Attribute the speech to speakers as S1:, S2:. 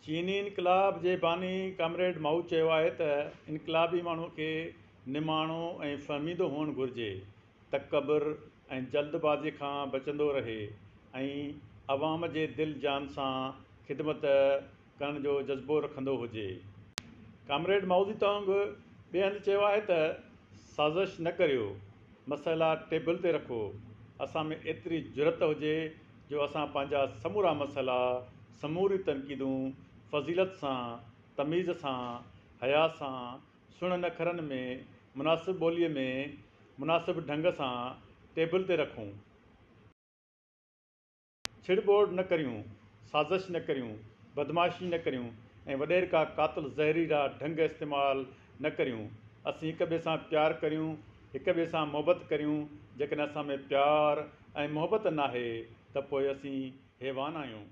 S1: چيني انقلاب جي باني ڪامريڊ مائو چيو آهي ته انقلابي ماڻهوء کي نماڻو ۽ فهميدو هئڻ گهرجي، تڪبر ۽ جلد بازيء کان بچندو رهي ۽ عوام جي دل جان سان خدمت ڪرڻ جو جذبو رکندو هجي. ڪامريڊ مائوزي تونگ ٻئي هنڌ چيو آهي ته سازش نه ڪريو، مسئلا ٽيبل تي رکو، اسان ۾ ايتري جرئت هجي جو اسان پنهنجا سمورا مسئلا، سموريون تنقيدون فضيلت سان، تميز سان، حياء سان، سهڻن اکرن ۾، مناسب ٻوليء ۾، مناسب ڍنگ سان ٽيبل تي رکون. ڇڙٻوڙ نه ڪريون، سازش نه ڪريون، بدمعاشي نه ڪريون ۽ وڏيرڪا قاتل زهريلا ڍنگ استعمال نه ڪريون. اسين هڪ ٻئي سان پيار ڪريون، هڪ ٻئي سان محبت ڪريون، جيڪڏهن اسان ۾ پيار ۽ محبت ناهي ته پوء اسين حيوان آهيون.